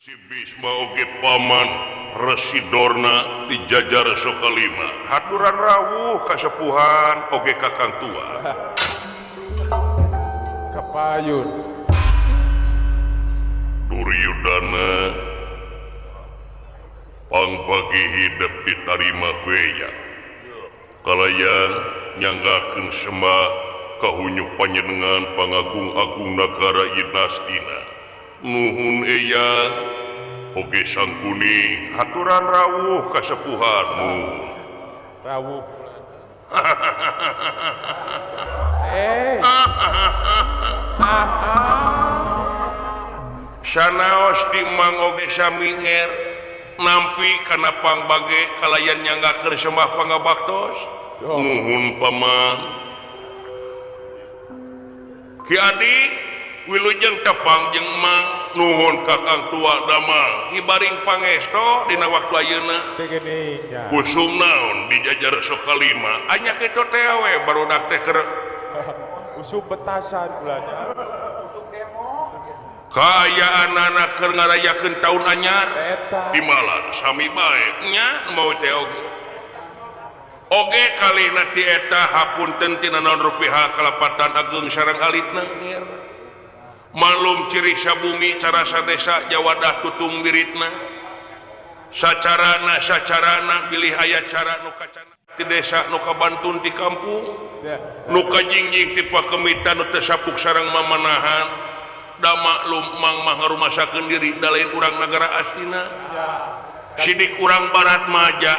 Si Bisma oge paman Resi Dorna dijajar Sokalima haturan rawuh kasepuhan oge kakang tua kapayun Duryudana pangbagi hidup ditarima ku aya kalayan nyanggakeun sembah kahunyu panjenengan pangagung-agung nagara Yudastina nuhun eya oge sangkuni haturan rawuh kasepuhan rawuh sanaos di mang oge saminger nampi kana pangbage kalayan nyanggakeun sembah pangabaktos nuhun paman Ki Adi wilujeng tepang jeung Mang nuhun kakang tua damang hibaring pangesto dina waktu ayeuna usum naon dijajar Sokalima anya kitu teh we barudak teh keur usum betasan bulannya usum demo kaayaan keur ngarayakeun taun anyar di malan sami bae nya mau teh oge oge kalihna ti eta hapunten tina naon rupiah kalapatan ageung sareng alitna malum ciri sabumi carasa desa jawadah tutung miritna sacarana sacarana bilih aya cara nu kacana di desa nu kabantun di kampung nu kajingjing ti pakemitan nu teu sapuk sareng mamanahan da maklum mang mah ngarumasakeun diri da lain urang nagara aslina sidik urang barat maja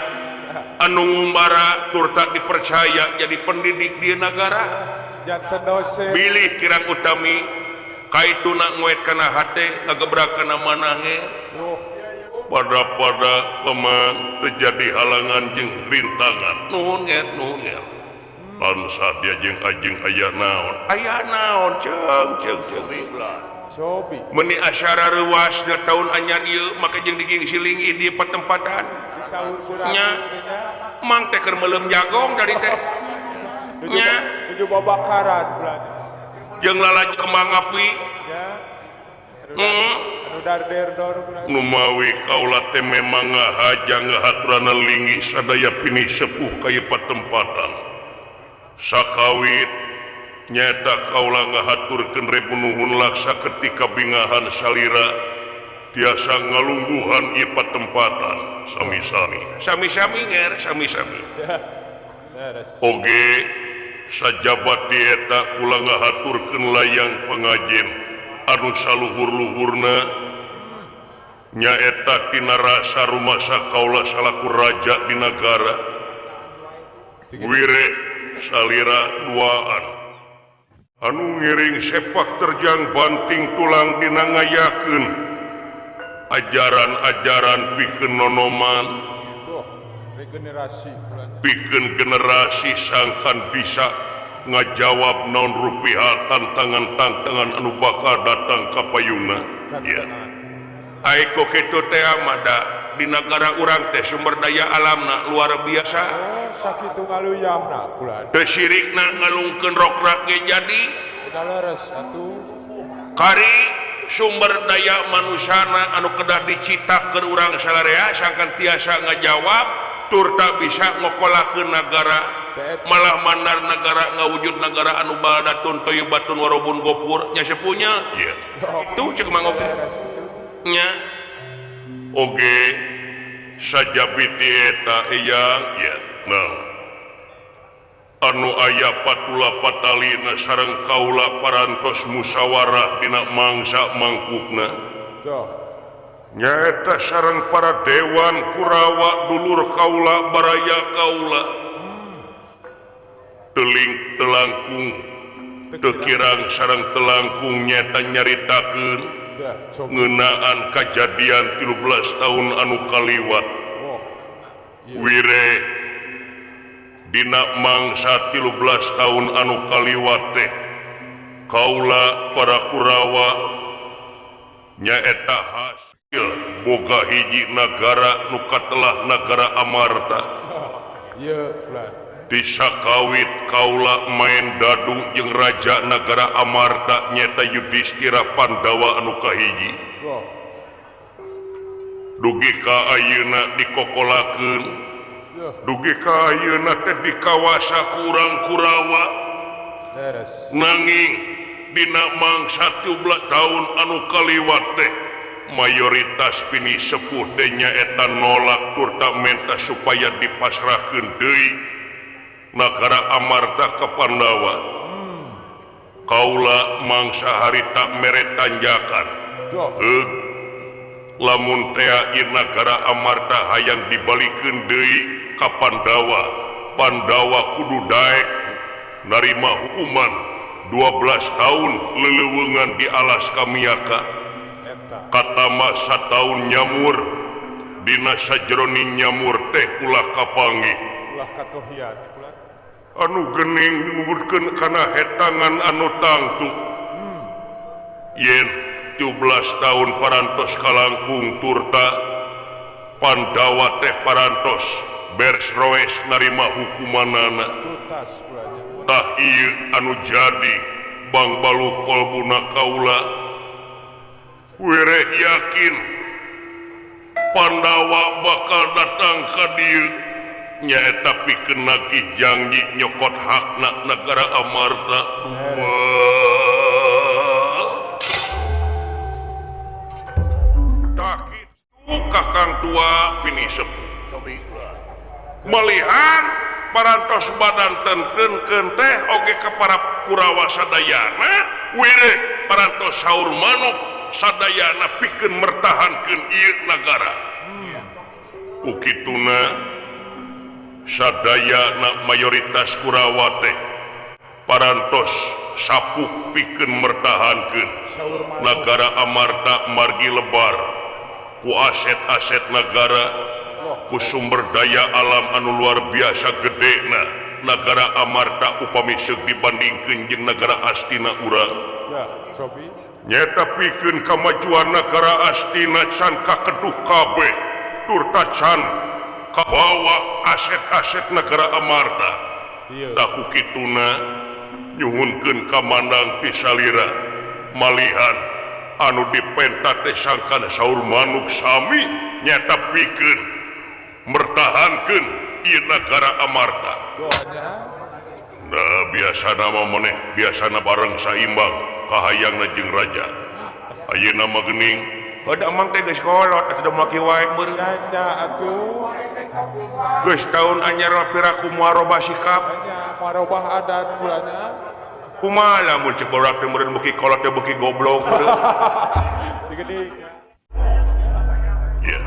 anu ngumbara tur tak dipercaya jadi pendidik di nagara bilih kirang utami kaituna nguet kana hate ngagebrak kana manange pada-pada paman terjadi halangan jeung rintangan nuhun nget nuhun nget bangsa dia jeung ajeng aya naon ceung ceung ceung cobi meni acara reuasna taun anyar ieu make jeung digingsiling di patempatan nya mang teh keur meuleum jagong tadi teh nya nuju babakaran jeung lalajo kembang api anu dar-der-dor numawi kaula teh memang ngahaja ngahaturana linggih sadaya pinih sepuh ka ieu patempatan sakawit nyata kaula ngahaturkeun rebu nuhun laksa ketika bingahan salira tiasa ngalungguhan ieu patempatan sami-sami sami-sami nger sami-sami oge sajabat di eta kula ngahaturkeun layang pengajen anu saluhur-luhurna nyaeta tina rasa rumasa kaula salaku raja di nagara wire salira duaan anu ngiring sepak terjang banting tulang dina ngayakeun ajaran-ajaran pikeun nonoman pikeun generasi sangkan bisa ngajawab naon rupiah tantangan-tantangan anu bakal datang ka payuna ya ai ku kitu teh mah da di nagara urang teh sumber daya alamna luar biasa sakitu ngaluyahna kula teu sirikna ngalungkeun rokrak ge jadi leres atuh kari sumber daya manusana anu kedah dicita keur urang salarea sangkan tiasa ngajawab tur tak bisa ngokolakeun nagara malah mandar negara ngawujud negara anu badatun toyibatun warobun gopur nya sepunya ya itu cek mang oge nya oge sajabiti eta iya ya nah anu aya patula patalina sareng kaula parantos musyawarah dina mangsa mangkukna nyaeta sareng para dewan Kurawa dulur kaula baraya kaula teling telangkung tekirang sareng telangkung nyata nyaritakeun ngeunaan kajadian 13 tahun anu kaliwat wire dina mangsa 13 tahun anu kaliwat teh kaula para Kurawa nyaeta hasil boga hiji nagara nu katelah nagara Amarta disakawit kaula main dadu jeung raja nagara Amarta nyata Yudhistira Pandawa anu kahiji. Dugi ka ayeuna dikokolakeun dugi ka ayeuna teh dikawasa ku urang Kurawa. Nanging dina mangsa 17 tahun anu kaliwat teh mayoritas pini sepuh teh nyaeta nolak turta menta supaya dipasrahkeun deui nagara Amarta ka Pandawa. Kaula mangsa harita mere tanjakan. Heug lamun tea ieu nagara Amarta hayang dibalikeun deui ka Pandawa, Pandawa kudu daek narima hukuman 12 tahun leleuweungan di alas Kamiaka. Katama sataun nyamur dina sajroning nyamur teh ulah kapanggih ulah katohian anu geuning ngubudkeun kana hetangan anu tangtu. Yen 17 tahun parantos kalangkung turta Pandawa teh parantos beres roes narima hukumanana. Tah ieu anu jadi Bang Balu kolbuna kaula wereh yakin Pandawa bakal datang ka dieu nyaeta pikeun nagih janji nyokot hakna nagara Amarta. Tah kitu kakang tua pini sepuh melihat parantos badan tentenkeun teh oge ka para Kurawa sadayana wireh parantos saur manuk sadayana pikeun mertahankeun ieu nagara. Ku kituna sadayana mayoritas Kurawa teh parantos sapuk pikeun mertahankeun nagara Amarta margi lebar ku aset-aset nagara ku sumber daya alam anu luar biasa gedena nagara Amarta upami seuk dibandingkeun jeung nagara Astina urang. Nyata pikeun kamajuan nagara Astina can kakeduh kabeh turta can kabawa aset-aset nagara Amarta. Tah ku kituna nyuhunkeun kamandang ti salira malihan anu dipenta teh sangkan saur manuk sami nyata pikeun mertahankeun ieu nagara Amarta. Nah biasana mah maneh biasana bareng saimbang kahayangna jeung raja. Ayeuna mah geuning heuh amang teh geus kolot atuh da moal kieu wae meureun. Nya atuh geus taun anyar mah piraku moal robah sikap. Nya moal robah adat kulanya. Kumaha lamun cek barudak teh meureun beuki kolot teh beuki goblok meureun. Digeuning. Ya.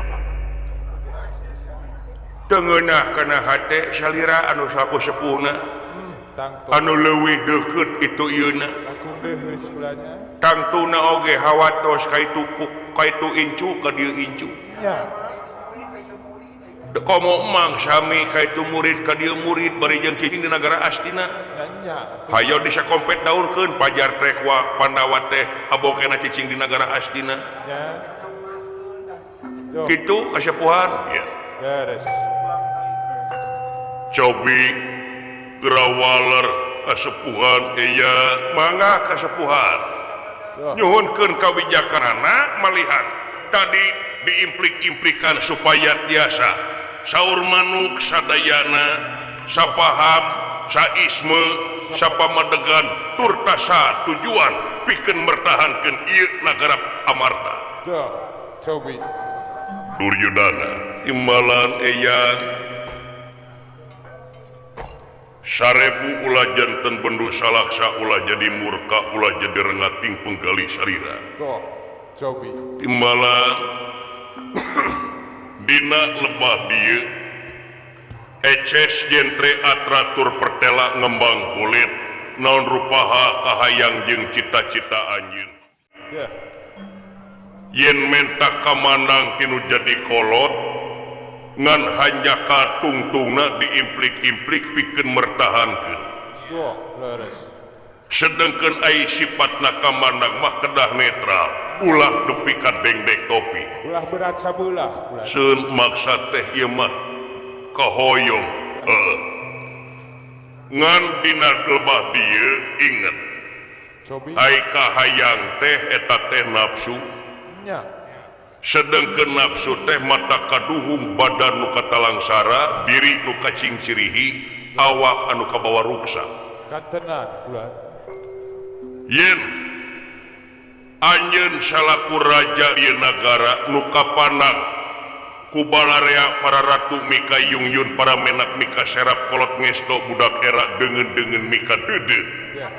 Tengenah kana hate salira anu saku sepuhna anu leuwih deukeut itu ieuna tangtuna oge hawatos kaitu kaitu incu ka dieu incu komo emang sami kaitu murid ka dieu murid bari jeung cicing di nagara Astina. Hayo disakompet daurkeun pajar teh wa Pandawa teh abokena cicing di nagara Astina. Kitu kasepuhan ya. Beres. Cobi gerawaler kasepuhan iya mangga kasepuhan nyuhunkeun kawijakanana malihan tadi diimplik-implikan supaya tiasa saur manuk sadayana sapaham saisme sapamadegan turta sa tujuan pikeun mertahankeun ieu nagara Amarta. Cobi Duryudana imbalan eyang sarebu ulah janten bendu salaksa ulah jadi murka ulah jadi rengating penggali sarira. Timbalan dina lebah dieu eces jentre atratur pertela ngembang kulit naon rupaha kahayang jeung cita-cita anjeun. Yen menta kamandang tinu jadi kolot ngan hanjaka tungtungna diimplik-implik pikeun mertahankeun. Sedengkeun ai sifatna kamandang mah kedah netral, ulah dupi ka dengdek topi. Ulah berat sabelah. Seun maksa teh ieu mah kahoyong. Heeh. Ngan dina lebah dieu inget. Ai kahayang teh eta teh nafsu. Nya. Sedengkeun nafsu teh mata kaduhung badan nu katalangsara, diri nu kacingcirihi, awak anu kabawa ruksa. Katenan kula. Yen anjeun salaku raja ieu nagara nu kapanang ku balarea para ratu mika yungyun para menak mika serap kolot ngesto budak era deungeun-deungeun mika deudeuh.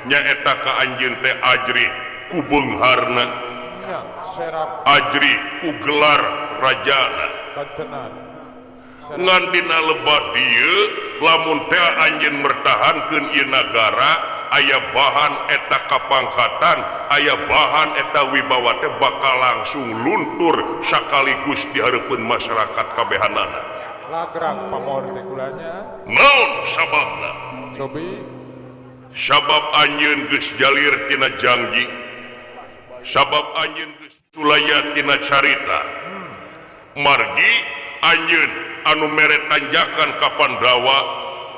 Nyaeta ka anjeun teh ajrih ku beungharna. Ajri ku gelar rajana. Ngan dina lebat dieu lamun teh anjeun mertahankeun ieu nagara aya bahan eta kapangkatan, aya bahan eta wibawa teh bakal langsung luntur sakaligus di hareupeun masyarakat kabehanana. Lagrang pamor teh kulanya. Naon sababna? Cobi. Sabab anjeun geus jalir tina janji. Sabab anjeun geus sulaya tina carita. Margi anjeun anu mere tanjakan ka Pandawa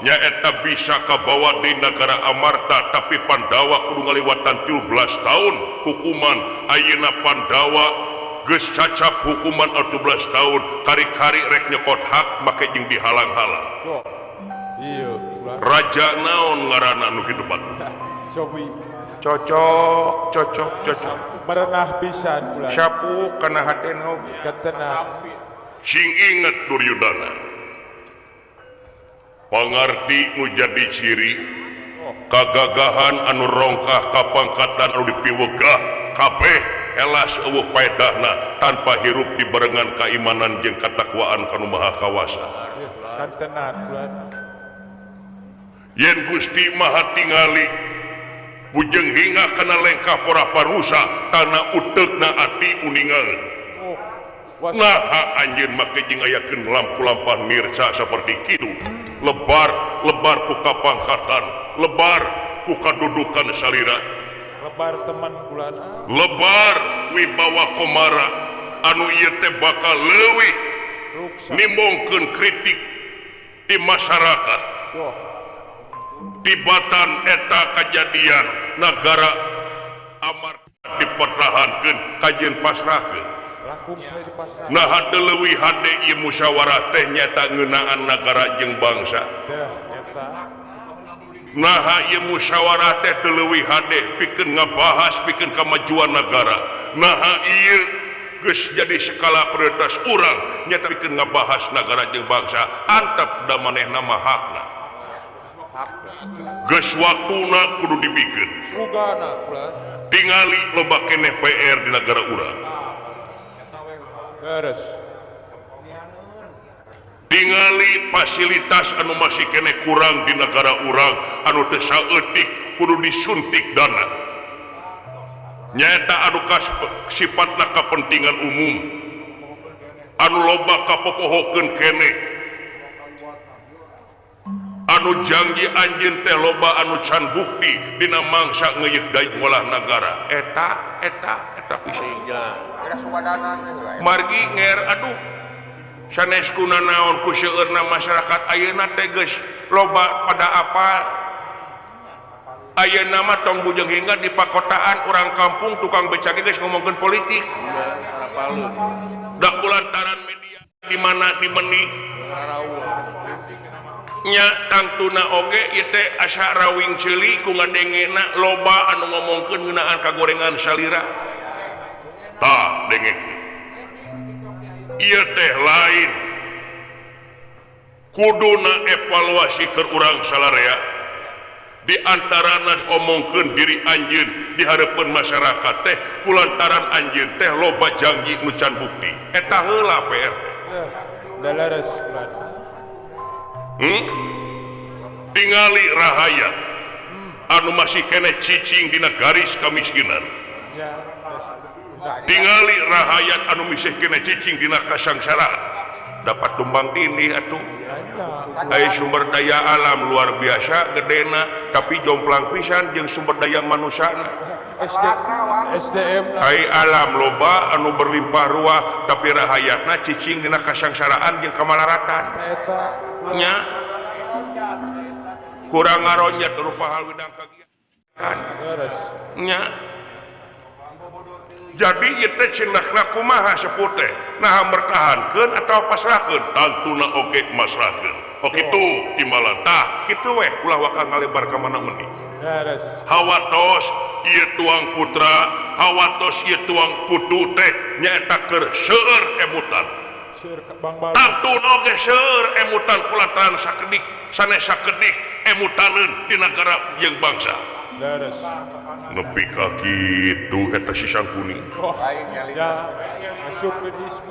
nyaeta bisa kabawa di nagara Amarta, tapi Pandawa kudu ngaliwatan 13 tahun hukuman. Ayeuna Pandawa geus cacap hukuman 14 tahun, kari-kari rek nyekot hak make jeung dihalang-halang. Iya. Raja naon ngaranna nu kitu batur? Cobi. Cocok, cocok, cocok. Merenah pisan kula. Sapu kana hatena oge. Katenang. Sing inget Duryudana. Pangarti nu jadi ciri kagagahan anu rongkah kapangkatan anu dipiwegah kabeh elas eueuh paedahna tanpa hirup dibarengan kaimanan jeung katakwaan ka Nu Maha Kawasa. Katenan kula. Yen Gusti Maha tingali bujeng hinga kana lengkah pora parusa tanah uteukna ati uningan. Naha anjeun make jeung ayakeun lampu-lampah mirsa saperti kitu. Lebar lebar ku kapangkatan, lebar ku kadudukan salira. Lebar teman kulana. Lebar wibawa komara anu ieu teh bakal leuwih nimbongkeun kritik di masyarakat. Tibatan eta kajadian nagara Amarta dipertahankeun kajeun pasrahkeun. Nah teu leuwih hade ieu musyawarah teh nyata ngeunaan nagara jeung bangsa. Nah ieu musyawarah teh teu leuwih hade pikeun ngabahas pikeun kamajuan nagara. Nah ieu geus jadi skala prioritas urang nyata pikeun ngabahas nagara jeung bangsa. Antep da manehna mah hakna. Geus waktuna kudu dibikeun. Tingali loba keneh PR di nagara urang. Beres. Tingali fasilitas anu masih keneh kurang di nagara urang anu teu saeutik kudu disuntik dana. Nyaeta anu sifatna kapentingan umum anu loba kapopohokeun keneh. Anu janji anjeun teh loba anu can bukti dina mangsa ngeuyeuk deui ngolah nagara. Eta eta eta pisan. Margi nger aduh sanes kuna naon ku seueurna masyarakat ayeuna teh geus loba pada apal. Ayeuna mah tong bujeng hingga di pakotaan urang kampung tukang beca ge geus ngomongkeun politik. Da kulantaran media di mana dimeni nya tangtuna oge ieu teh asa rawing ceuli ku ngadengena loba anu ngomongkeun ngeunaan kagorengan salira. Tah dengekeun. Ieu teh lain kuduna evaluasi keur urang salarea. Di antarana omongkeun diri anjeun di hareupeun masyarakat teh kulantaran anjeun teh loba janji nu can bukti. Eta heula PR teh. Leres. Tingali rahayat anu masih kene cicing dina garis kamiskinan. Tingali rahayat anu masih kene cicing dina kasangsaraan. Dapat tumbang tindih atuh. Ai sumber daya alam luar biasa gedena tapi jomplang pisan jeung sumber daya manusana. SDM ai alam loba anu berlimpah ruah tapi rahayatna cicing dina kasangsaraan jeung kamalaratan. Eta nya kurang ngaronjat rupa hal widang kagiatan. Nya Jadi ieu teh cindakna kumaha sepuh teh naha mertahankeun atawa pasrahkeun tantuna oge masrahkeun. Oh kitu timbalan tah kitu weh ulah waka ngalebar ka mana meuni. Hawatos ieu tuang putra, hawatos ieu tuang putu teh nyaeta keur seueur emutan. Tantuna oge seueur emutan kulantaran sakedik sanes sakedik emutaneun di nagara jeung bangsa. Nepi ka kitu eta si Sangkuni. Oh, ya,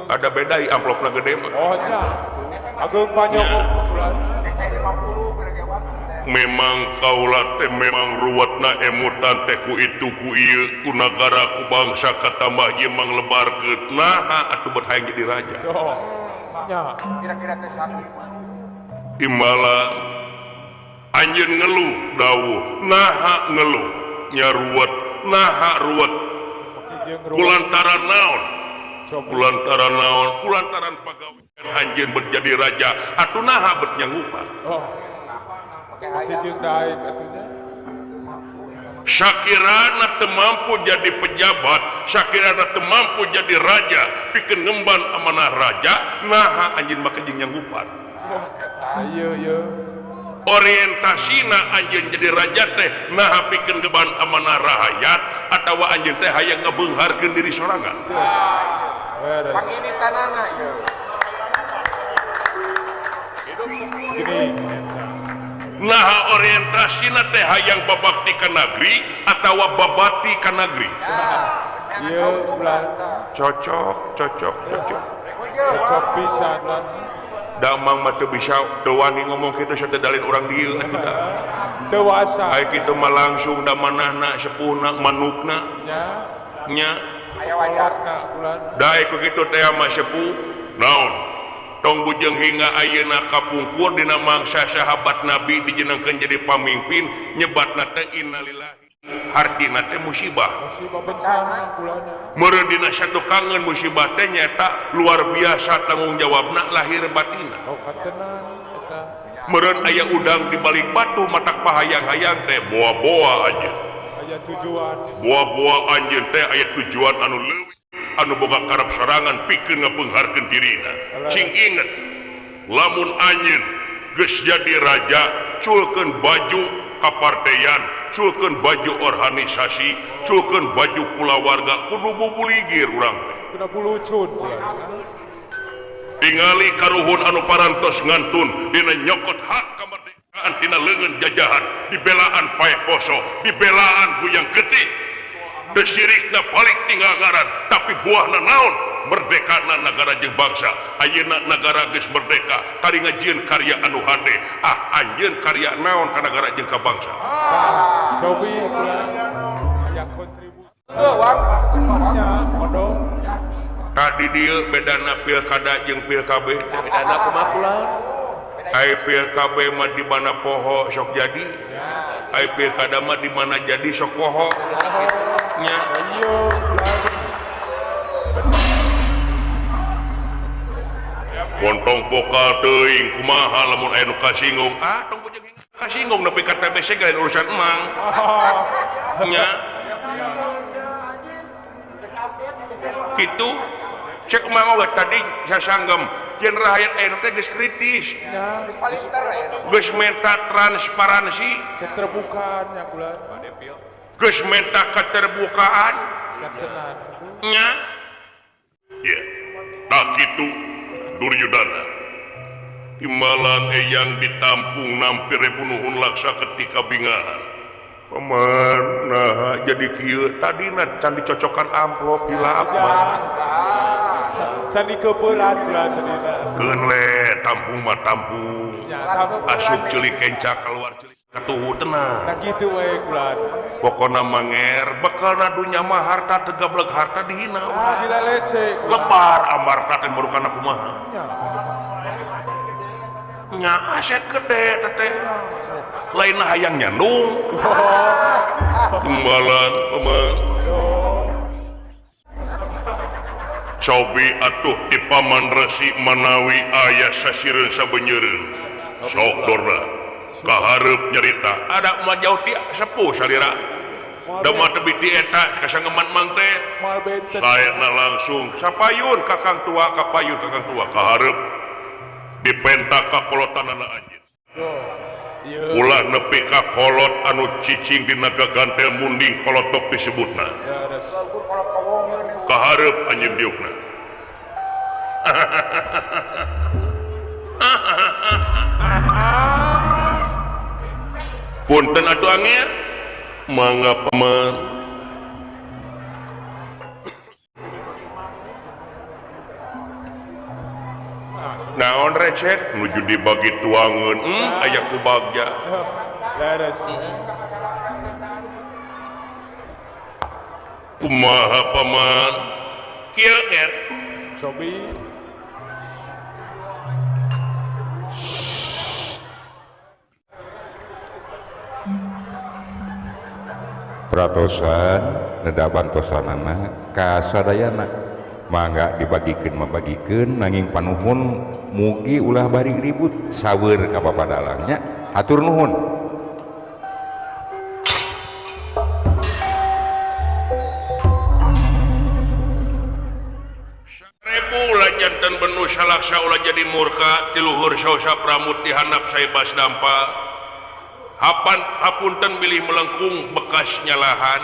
ada beda i amplopna gede mah. Oh nya. Ageung panyoko kulan. Memang kaula teh memang ruwetna emutan teh ku itu ku ieu ku nagara ku bangsa katambah ieu manglebarkeun. Naha atuh bet hayang jadi raja. Oh, nya. Kira-kira teh sanggup. Imala anjeun ngeluh dawuh naha ngeluh nya ruwet naha ruwet kulantaran naon kulantaran naon kulantaran pagawean anjeun bet jadi raja atuh naha bet nyanggupan. Oh. Jeung daek atuh nya. Sakirana teu mampu jadi pejabat, sakirana teu mampu jadi raja, pikeun ngemban amanah raja, naha anjeun make jeung nyanggupan. Ieu ieu. Orientasina anjeun jadi raja teh naha pikeun ngemban amanah rahayat atawa anjeun teh hayang ngabeungharkeun diri sorangan. Pangini tanana ieu. Gini. Naha orientasina teh hayang babakti ka nagri atawa babati ka nagri. Ieu ulah cocok cocok cocok. Cocok pisan lan. Damang mah teu bisa teu wani ngomong kitu sateu dalin urang dieu atuh da. Teu wasa. Ai kitu mah langsung da manahna sepuhna manukna. Nya. Nya. Aya wajarna ulah. Da ku kitu teh mah sepuh naon? Tong bujeng hingga ayeuna kapungkur dina mangsa sahabat Nabi dijenengkeun jadi pamimpin nyebatna teh innalillahi hartina teh musibah. Musibah bencana kulana. Meureun dina satu kangen musibah teh nyaeta luar biasa tanggung jawabna lahir batinna. Oh katenan eta. Meureun aya udang di balik batu matak pahayang-hayang teh boa-boa anjeun. Aya tujuan. Boa-boa anjeun teh aya tujuan anu leuwih anu boga karep sorangan pikeun ngabeungharkeun dirina. Cing inget lamun anjeun geus jadi raja culkeun baju kapartean, culkeun baju organisasi, culkeun baju kulawarga kudu bubuligir urang teh. Kudu bulucun. Tingali karuhun anu parantos ngantun dina nyokot hak kamerdekaan tina leungeun jajahan, dibelaan paeh poso, dibelaan guyang getih. Desirikna balik tinggal ngaran tapi buahna naon merdekana nagara jeung bangsa. Ayeuna nagara geus merdeka kari ngajieun karya anu hade. Ah anjeun karya naon ka nagara jeung ka bangsa. Cobi aya kontribusi. Tadi dieu bedana pilkada jeung pilkab bedana kumaha kula? Ai pilkab mah di mana poho sok jadi, ai pilkada mah di mana jadi sok poho. Nya. Montong pokal teuing kumaha lamun aya nu kasinggung. Ah tong bujeng kasinggung nepi ka TBC lain urusan emang. Nya. Kitu cek emang oge tadi sasanggem jen rakyat ayeuna teh geus kritis. Geus menta transparansi, keterbukaan nya kula. Geus menta keterbukaan. Nya. Ya. Tah kitu Duryudana. Timbalan eyang ditampung nampi rebunuhun laksa ketika bingahan. Paman nah jadi kieu tadina can dicocokan amplop hilap mah. Can dikeupelan kula tadina. Keun we tampung mah tampung. Asup ceuli kenca keluar ceuli katuhu tenang. Tah kitu we kula. Pokona manger bekalna dunya mah harta teu gableg harta dihina. Ah dilalece. Lebar amarta teh barukana kumaha. Nya aset gede teteh. Lain hayang nyandung. Timbalan paman. Cobi atuh di paman resi manawi aya sasireun sabenyeureun. Sok dorna. Kahareup nyarita ada mah jauh ti sepuh salira. Da moal tebih ti eta kasangeman mang teh. Saena langsung sapayun kakang tua kapayun kakang tua kahareup dipenta ka kolotanana anjeun. Ulah nepi ka kolot anu cicing dina gagantel munding kolotok disebutna. Kahareup anjeun diukna. Punten atuh angin mangga paman. Naon recet nuju dibagi tuangeun aya ku bagja. Leres. Kumaha paman? Kieu ger. Cobi. Pratosan neda bantosanana kasadayana mangga dibagikeun mabagikeun nanging panuhun mugi ulah bari ribut saweur ka bapa dalangnya hatur nuhun. Sarebu ulah janten benu salaksa ulah jadi murka tiluhur sausa pramut dihandap saebas dampa. Hapan hapunten bilih melengkung bekas nyalahan.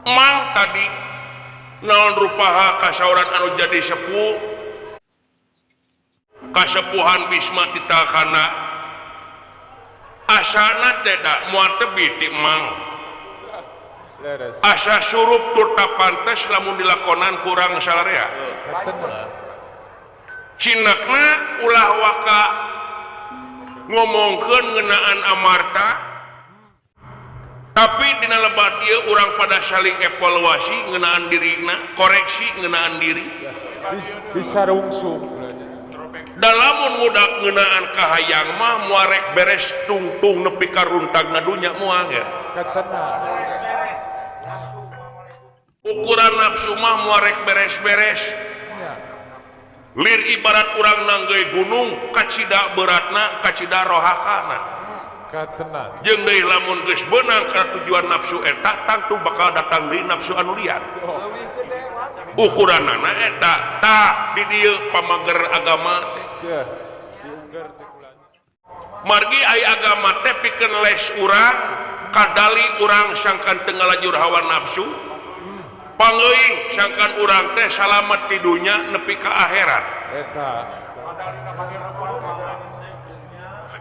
Mang tadi naon rupaha kasauran anu jadi sepuh kasepuhan Bisma titakana asana teh da moal tebih ti mang. Asa surup turta pantes lamun dilakonan kurang salarea. Cinakna ulah waka ngomongkeun ngeunaan amarta tapi dina lebat ieu urang pada saling evaluasi ngeunaan dirina, koreksi ngeunaan diri. Bisa rungsung. Da lamun ngudak ngeunaan kahayang mah moal rek beres tungtung nepi ka runtagna dunya moal ge. Ukuran nafsu mah moal rek beres-beres. Lir ibarat urang nanggeuy gunung kacida beratna kacida rohakana. Jeung deui lamun geus beunang kana tujuan nafsu eta tangtu bakal datang deui nafsu anu liar. Ukuranana eta tah di dieu pamager agama teh. Margi ai agama teh pikeun les urang kadali urang sangkan teu ngalajur hawa nafsu. Pangeuing sangkan urang teh salamet ti dunya nepi ka akhirat. Eta.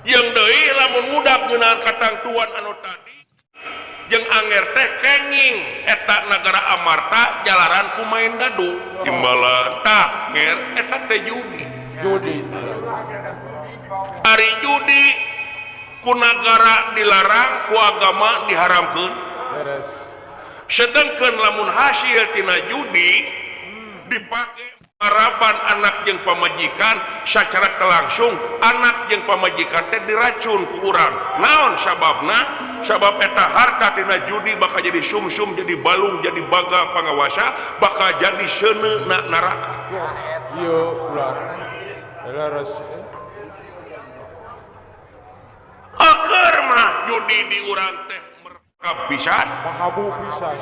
Jeung deui lamun ngudak ngeunaan katangtuan anu tadi jeung anger teh kenging eta nagara Amarta jalaran ku main dadu imbalan tah nger eta teh judi. Judi. Ari judi ku nagara dilarang ku agama diharamkeun. Beres. Sedangkan lamun hasil tina judi dipake harapan anak jeung pamajikan secara langsung anak jeung pamajikan teh diracun ku urang. Naon sababna? Sabab eta harta tina judi bakal jadi sumsum, jadi balung, jadi baga pangawasa, bakal jadi seuneu na neraka. Ieu ulah. Leres. Aker mah judi di urang teh pisan makabu pisan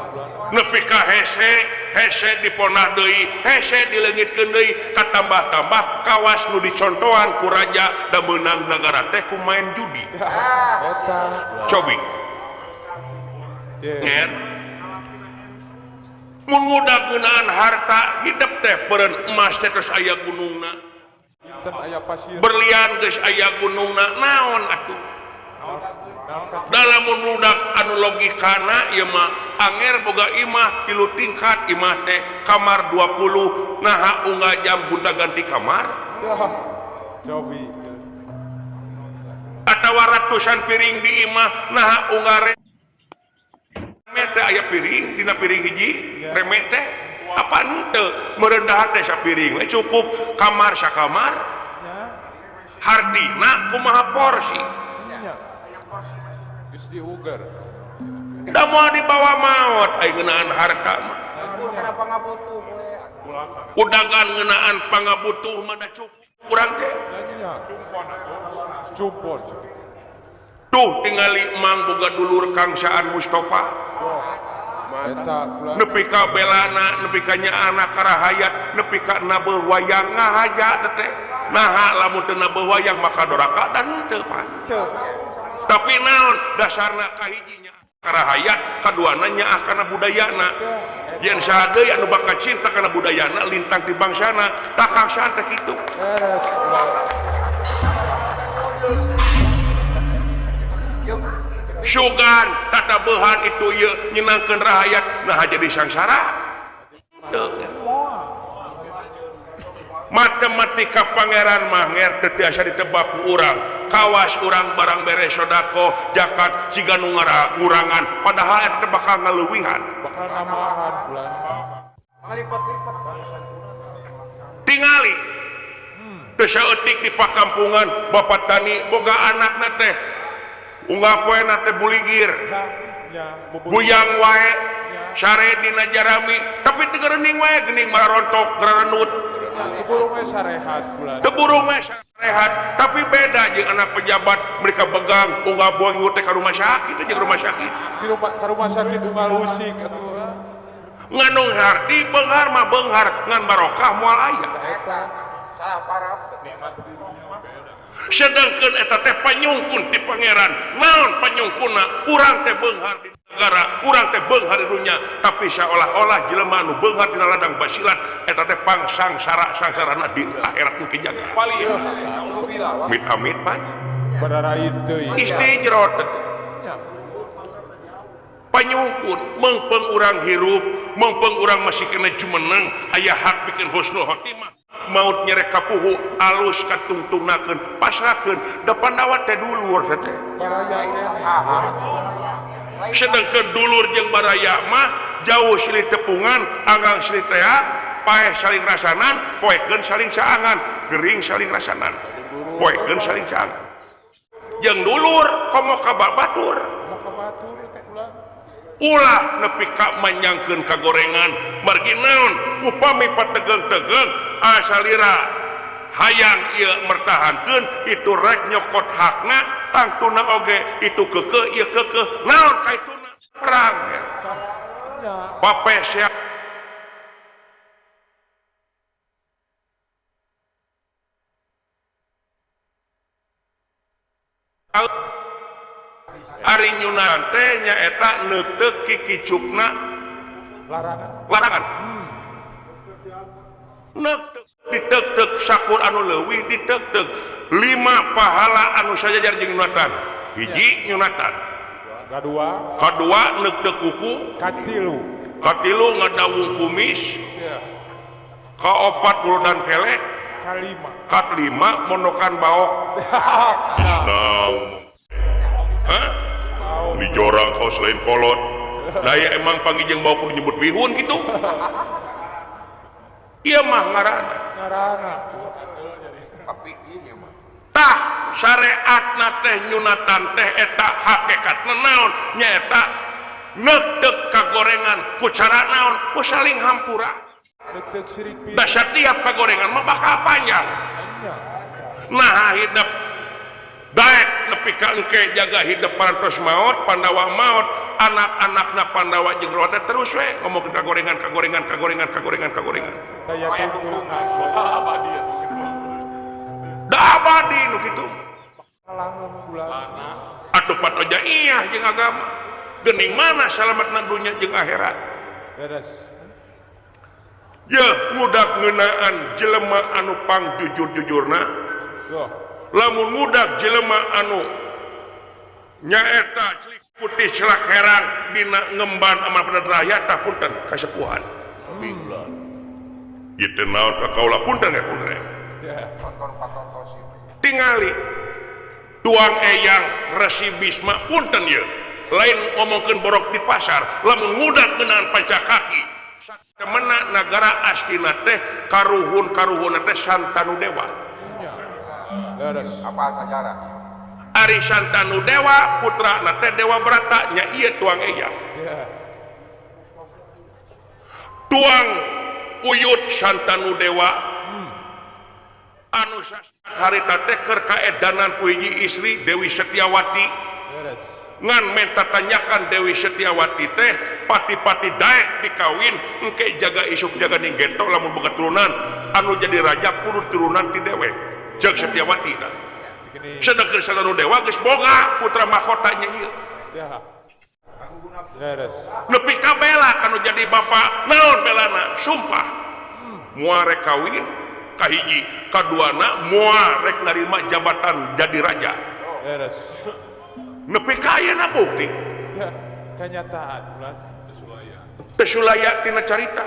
nepi ka hese hese diponah deui hese dileungitkeun deui katambah-tambah kawas nu dicontohan ku raja da meunang nagara teh ku main judi. Eta cobi nger mun ngudak ngeunaan harta hidep teh beureun emas teh terus aya gunungna aya pasir berlian geus aya gunungna naon atuh. Dalam menudak anu logikana ieu mah anger boga imah tilu tingkat imah teh kamar 20 naha unggal jam gonta ganti kamar cobi atawa ratusan piring di imah naha unggal reme teh aya piring dina piring hiji reme teh apa henteu meureun dahar teh sapiring we cukup kamar sakamar hardina kumaha porsi. Geus diuger. Da moal dibawa maot ai ngeunaan harta mah. Udagan ngeunaan pangabutuh mah da cukup urang teh. Cumpon. Tuh tingali Mang boga dulur Kang Saan Mustafa. Nepi ka belana, nepi ka nyaana karahayat, nepi ka nabeuh wayang ngahaja teh. Naha lamun teu nabeuh wayang maka doraka dan teu pan. Tapi naon dasarna kahijinya karahayat, kaduana nyaah kana budayana. Yen saha deui anu bakal cinta kana budayana lintang ti bangsana, tah Kang Saan teh kitu. Sugan tatabehan itu ieu nyenangkeun rahayat nah jadi sangsara. Matematika pangeran mah teu tiasa ditebak ku urang. Kawas urang barang beres sedekah, zakat siga nu ngurangan padahal eta bakal ngaleuwihan. Bakal nambahan bulan. Tingali. Teu saeutik di pakampungan bapak tani boga anakna teh unggal poena teh buligir. Buyang wae sare dina jarami tapi teu geuning wae geuning marontok gerenut. Teu burung we sarehat bulan. Teu burung we sarehat tapi beda jeung anak pejabat mereka begang unggal poe ngut teh ka rumah sakit jeung rumah sakit. Di rumah ka rumah sakit unggal usik atuh. Nganung harti beunghar mah beunghar ngan barokah moal aya. Eta salah parah. Sedangkan eta teh panyungkun ti pangeran. Naon panyungkunna? Urang teh beunghar di negara, urang teh beunghar di dunya, tapi seolah-olah jelema anu beunghar dina ladang basilat eta teh pangsangsara sangsarana di akhirat nu kijaga. Amit amit pan. Bararait teuing. Istijrot. Panyungkun meungpeung urang hirup, meungpeung urang masih kena jumeneng, aya hak bikin husnul khotimah. Maut nyerek kapuhu alus katungtungnakeun pasrahkeun da Pandawa teh dulur teh. Sedangkan dulur jeung baraya mah jauh silih tepungan, anggang silih tea, paeh saling rasanan, poekeun saling saangan, gering saling rasanan, poekeun saling saangan. Jeung dulur komo ka batur. Ulah nepi ka manyangkeun kagorengan margi naon upami pategeung-tegeung asalira hayang ieu mertahankeun itu rek nyokot hakna tangtuna oge itu keukeuh ieu keukeuh naon kaituna perang papes ya Ari nyunan teh nyaeta neuteuk kikicupna larangan. Larangan. Neuteuk diteuk-teuk sakur anu leuwih diteuk-teuk 5 pahala anu sajajar jeung nyunatan. Hiji nyunatan. Kadua. Kadua neuteuk kuku. Katilu. Katilu ngadawung kumis. Kaopat burudan kelek. Kalima. Kalima monokan baok. Islam. Hah? Ini jorang kau selain kolot. Daya emang panggil jeung bau kudu nyebut bihun gitu. Ieu mah ngaranna. Ngaranna. Tah syariatna teh nyunatan teh eta hakikatna naon? Nyaeta neuteuk kagorengan ku cara naon? Ku saling hampura. Neuteuk sirik pisan. Da satiap kagorengan mah bakal panjang. Nah hidup daek nepi ka engke jaga hidup parantos maot, Pandawa maot, anak-anakna Pandawa jeung Rota terus we ngomong kagorengan kagorengan kagorengan kagorengan kagorengan. Daya tungtungan. Da abadi nu kitu. Atuh patoja iya jeung agama. Geuning mana salametna dunya jeung akhirat. Beres. Yeuh ngudak ngeunaan jelema anu pangjujur-jujurna. Lamun ngudak jelema anu nyaeta celik putih celak herang dina ngemban amal pada rakyat tah punten kasepuhan. Ieu teh naon ka kaula punten ya punten. Tingali tuang eyang Resi Bisma punten ieu. Lain ngomongkeun borok di pasar, lamun ngudak ngeunaan pancakaki. Satemena nagara Astina teh karuhun-karuhunna teh Santanu Dewa. Apa sajarah? Ari Santanu Dewa putra na teh Dewa Brata nya ieu tuang eyang. Tuang uyut Santanu Dewa anu harita teh keur kaedanan ku hiji istri Dewi Setiawati. Ngan menta tanyakan Dewi Setiawati teh pati-pati daek dikawin engke jaga isuk jaga ning getok lamun boga turunan anu jadi raja kudu turunan ti dewek jeung Setiawati tah. Sedengkeun Satanu Dewa geus boga putra mahkotanya ieu. Nepi ka bela kanu jadi bapak naon belana sumpah moal rek kawin kahiji kaduana moal rek narima jabatan jadi raja. Nepi ka ayeuna bukti kenyataan ulah teu sulaya tina carita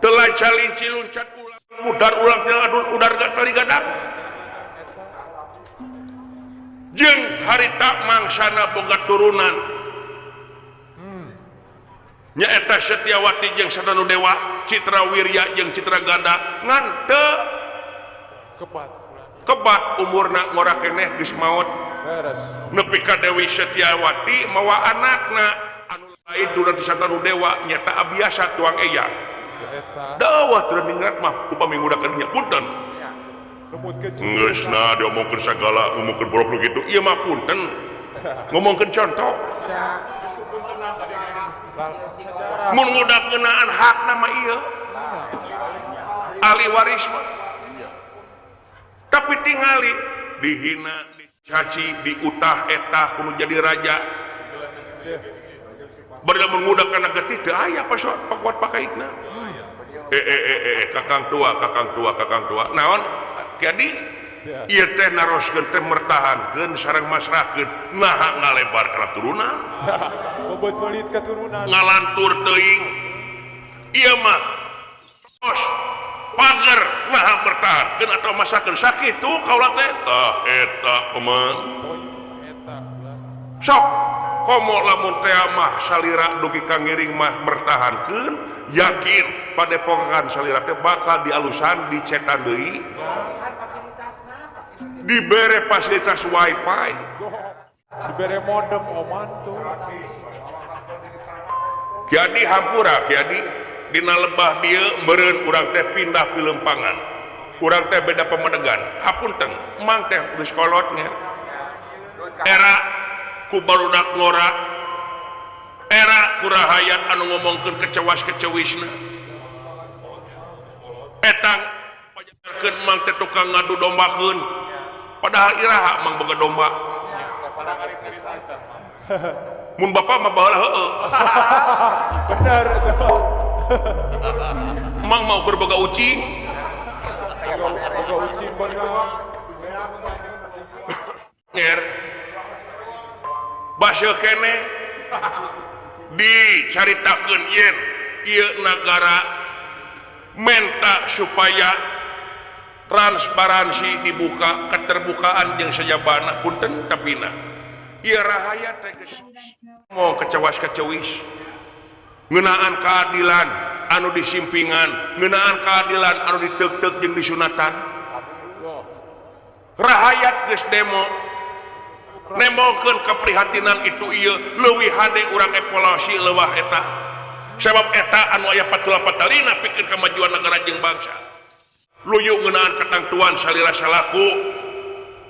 telah calinci luncat ulang mudar ulang tina udar tali gadang jeung harita mangsana boga turunan nyaeta Setiawati jeung Satanu Dewa Citra Wirya jeung Citra Gada ngan teu kebat umurna ngora keneh geus maot. Nepi ka Dewi Setiawati mawa anakna anu lain turunan ti Satanu Dewa nyata abiasa tuang eyang dawa turun ningrat mah upami ngudakeun nya punten geus na diomongkeun sagala ngomongkeun borok nu kitu ieu mah punten ngomongkeun contoh mun ngudakeunaan hakna mah ieu ahli waris mah tapi tingali dihina dicaci diutah etah kudu jadi raja bari lamun ngudakeun getih teu aya pakuat pakaitna kakang tua naon jadi ieu teh naroskeun teh mertahankeun sareng masrahkeun naha ngalebar kana turunan bobot pelit katurunan ngalantur teuing ieu mah tos pager naha mertahankeun atau masrahkeun sakitu kaula teh tah eta emang eta sok komo lamun teh mah salira dugi ka ngiring mah mertahankeun yakin padepokan salira teh bakal dialusan dicetan deui dibere fasilitas wifi dibere modem oman tuh jadi hampura jadi dina lebah dieu meureun urang teh pindah pilempangan urang teh beda pemedegan hapunten mang teh geus kolotnya era ku barudak ngora era kurahayat anu ngomongkeun kecewas kecewisna etang pajarkeun mang teh tukang ngadu dombakeun padahal iraha mang boga domba mun bapak mah baheula heueuh bener eta mang mau keur boga ucing boga ucing bener nger baseuh keneh dicaritakeun yen ieu nagara menta supaya transparansi dibuka keterbukaan jeung sajabana punten tapina ieu rahayat teh geus mau kecewas kecewis ngeunaan keadilan anu disimpingan ngeunaan keadilan anu diteuk-teuk jeung disunatan rahayat geus demo nemongkeun keprihatinan itu ieu leuwih hade urang evaluasi leuwah eta sabab eta anu aya patula patalina pikeun kemajuan negara jeung bangsa luyu ngeunaan katangtuan salira salaku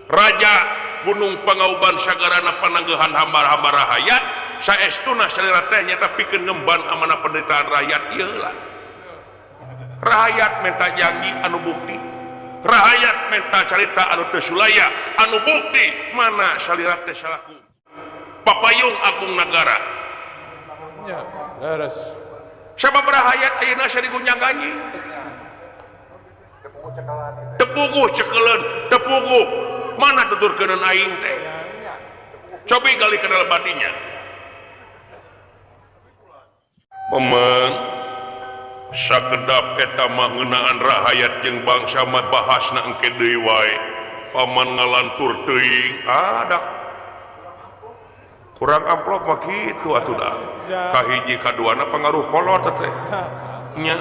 raja Gunung Pangauban sagarana pananggehan hamba-hamba rahayat saestuna salira teh nyata pikeun ngemban amanah penderitaan rakyat ieu lah rahayat menta janji anu bukti rahayat menta carita anu teu sulaya anu bukti mana salira teh salaku papayung agung nagara nya leres sabab rahayat ayeuna sadigunjang-ganjing tepuguh cekeleun tepuguh mana tuturkeun aing teh cobi gali kana lebatinya pemeng sakedap eta mah ngeunaan rahayat jeung bangsa mah bahasna engke deui wae paman ngalantur teuing adak kurang amplop mah kitu atuh dah kahiji kaduana pengaruh kolot teh nya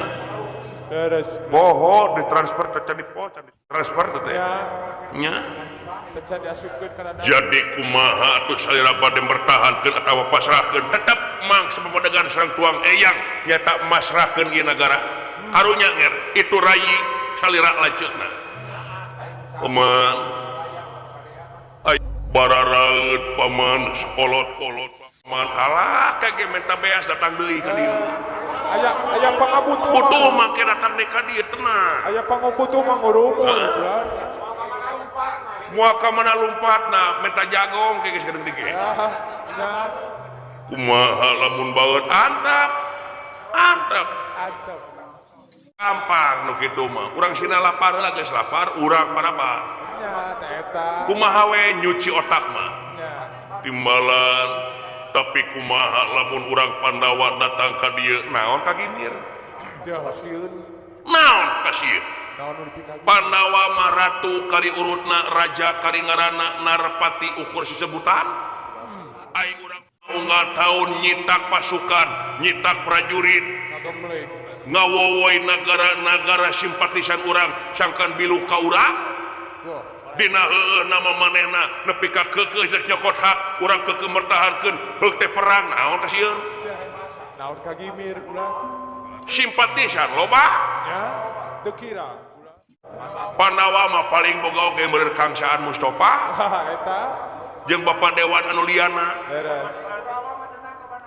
boho ditransfer teh can dipo can ditransfer teh nya jadi kumaha atuh salira bade mertahankeun atawa pasrahkeun tetep mang sapamedegan sareng tuang eyang nyata masrahkeun ieu nagara karunya nger itu rayi salira lanceutna. Oman. Bararaeut paman kolot-kolot paman alah kage menta beas datang deui ka dieu. Aya aya pangabutuh. Butuh make datang deui ka dieu tenang. Aya pangabutuh mah ngurumul. Moal ka mana lumpatna menta jagong ke geus geuning ge. Kumaha lamun baeut antap. Antap. Antap. Gampang nu kitu mah. Urang sina lapar lah geus lapar, urang paraba. Nya teh eta. Kumaha we nyuci otak mah. Nya. Timbalan tapi kumaha lamun urang Pandawa datang ka dieu naon kagimir? Kasieun. Naon kasieun? Naon nu dipikagimir? Pandawa mah ratu kari urutna raja kari ngaranna Narpati ukur sisebutan. Ai urang unggal tahun nyitak pasukan, nyitak prajurit, ngawowoi nagara-nagara simpatisan urang sangkan bilu ka urang. Dina heueuh nama manehna nepi ka keukeuh rek nyokot hak urang keukeuh mertahankeun heuk teh perang naon kasieun? Naon kagimir ulah. Simpatisan loba? Nya, teu kira. Pandawa mah paling boga oge meureun Kangsaan Mustofa. Eta jeung Bapak Dewan anu liana. Beres.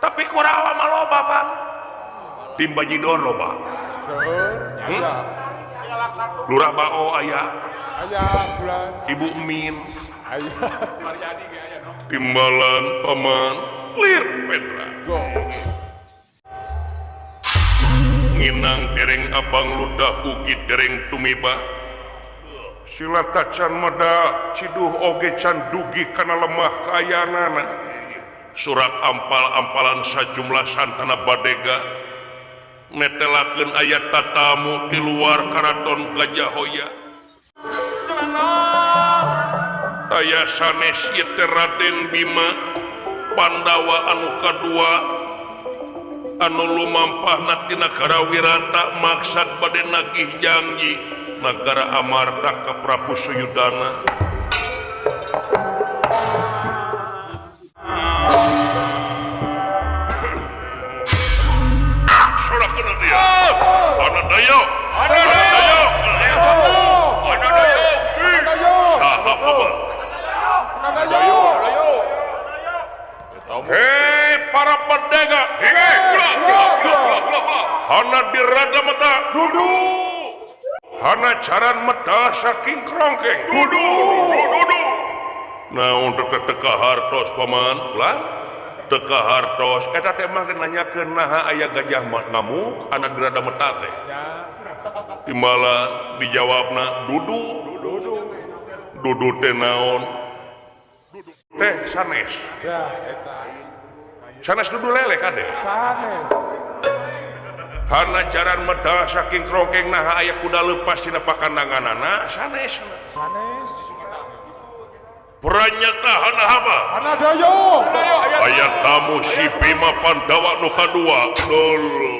Tapi Kurawa mah loba, Pak. Tim Bajidor loba. Seueur nya. Lurah Bao aya. Aya bulan. Ibu Min. Aya. Maryadi ge aya no. Timbalan paman lir Petra. Go. Nginang dereng abang ludah ugi dereng tumiba. Sila tacan meda ciduh oge can dugi kana lemah kaayaanana. Surat ampal-ampalan sajumlah santana badega netelakeun aya tatamu di luar karaton Gajah Hoya. Aya sanes ieu teh Raden Bima Pandawa anu kadua anu lumampahna ti nagara Wirata maksad bade nagih janji nagara Amarta ka Prabu Suyudana. Anadayo, anadayo, anadayo, anadayo, anadayo. Hei para pedagang, hana dirada mata, duduk. Hana caran mata saking kerongkeng, duduk, duduk. Nah untuk teka hartos paman, lah. Teka hartos eta teh mah nanyakeun naha aya gajah ngamuk ana dirada meta teh. Timbalan dijawabna dudu dudu teh naon? Teh sanes. Ya eta. Sanes dudu lele kade. Sanes. Hana jaran meta saking krongkeng naha aya kuda leupas dina pakandanganana sanes. Sanes. Pranyata hana apa? Hana dayo. Aya tamu si Bima Pandawa nu kadua. Dulu.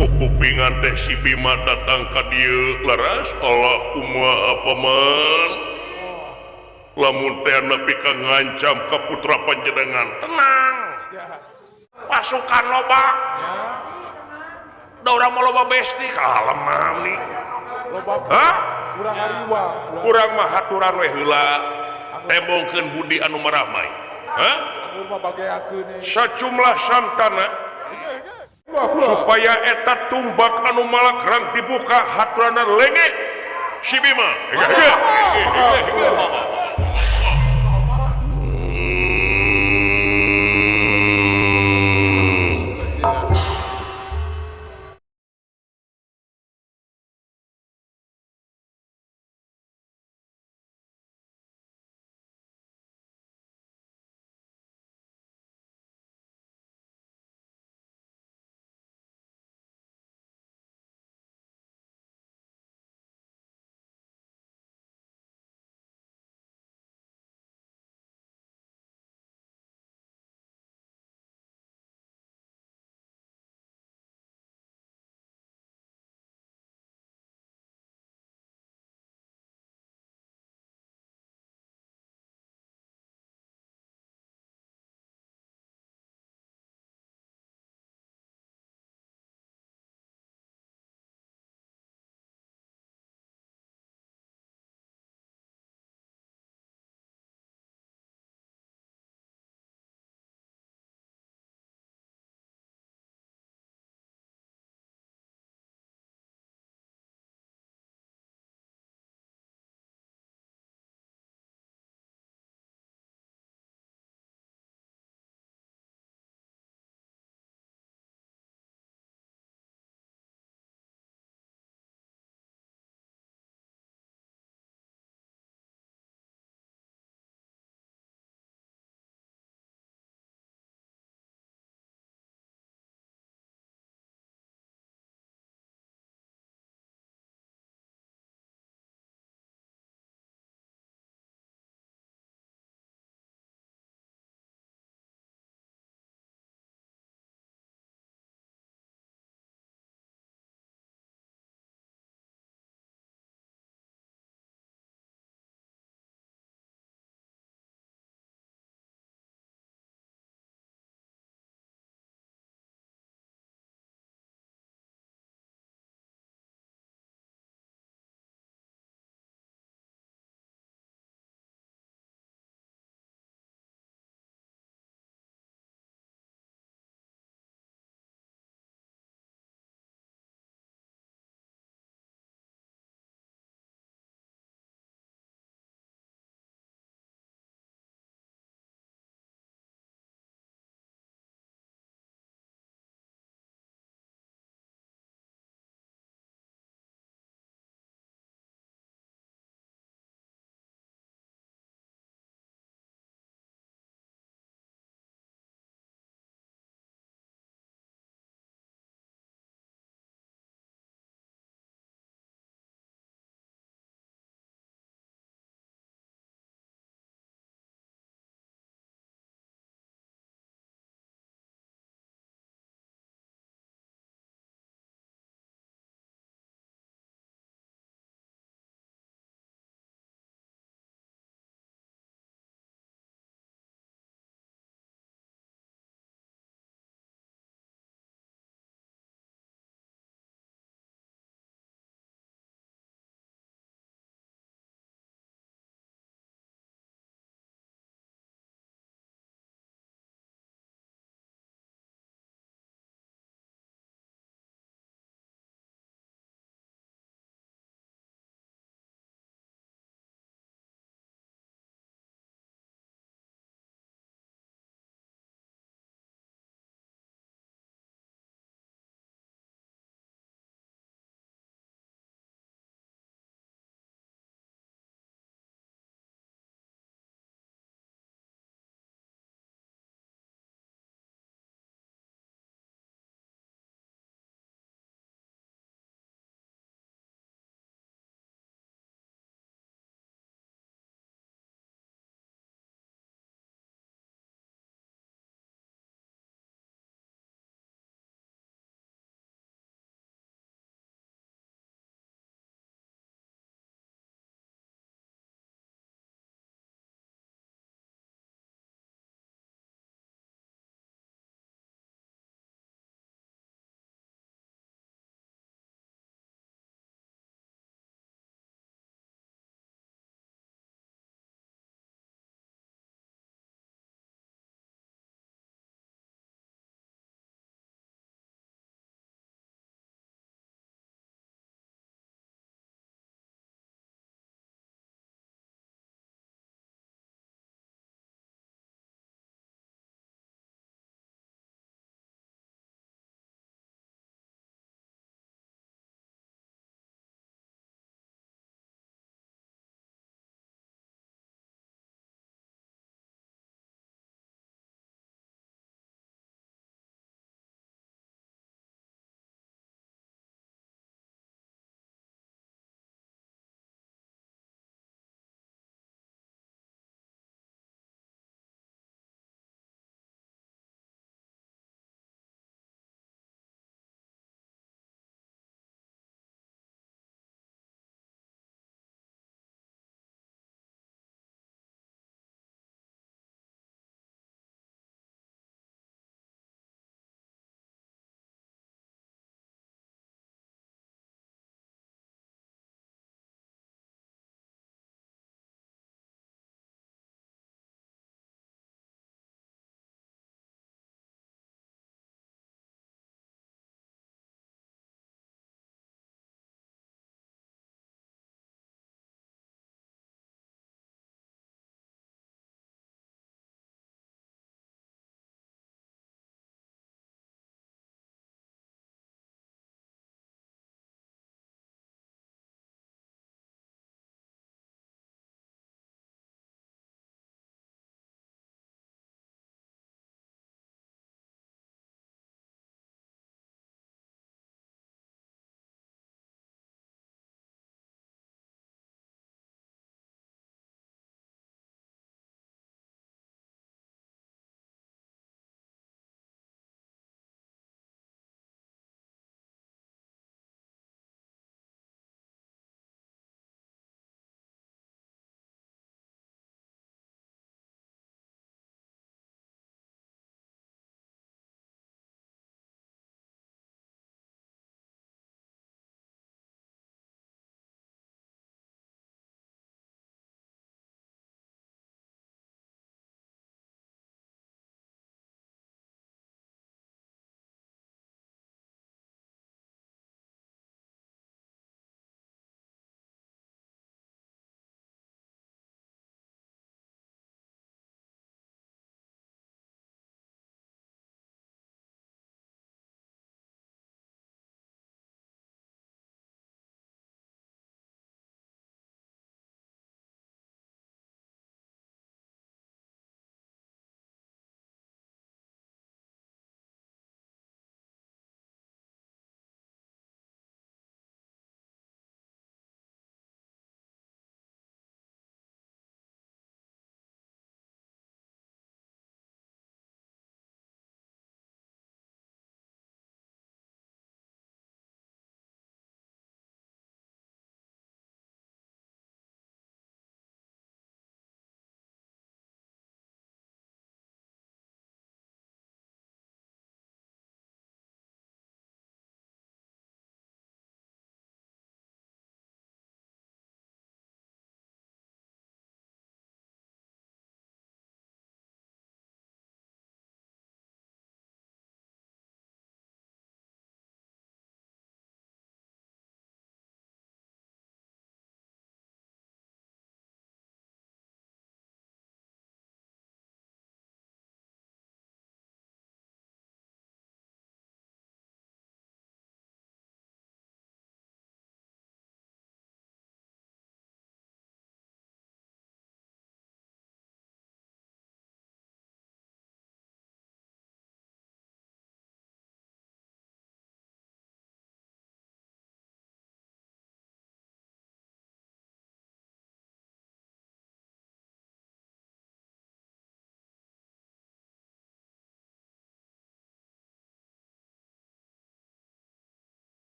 Kukupingan teh si Bima datang ka dieu laras Allah kumaha paman. Lamun teh nepi ka ngancam ka putra panjenengan tenang. Pasukan loba. Da urang mah loba besti kalemam nih. Hah? Urang hariwa. Urang mah haturan we heula. Tembongkeun budi anu maramai. Hah? Sacumlah santana supaya eta tumbak anu malagrang dibuka haturana lenge si Bima.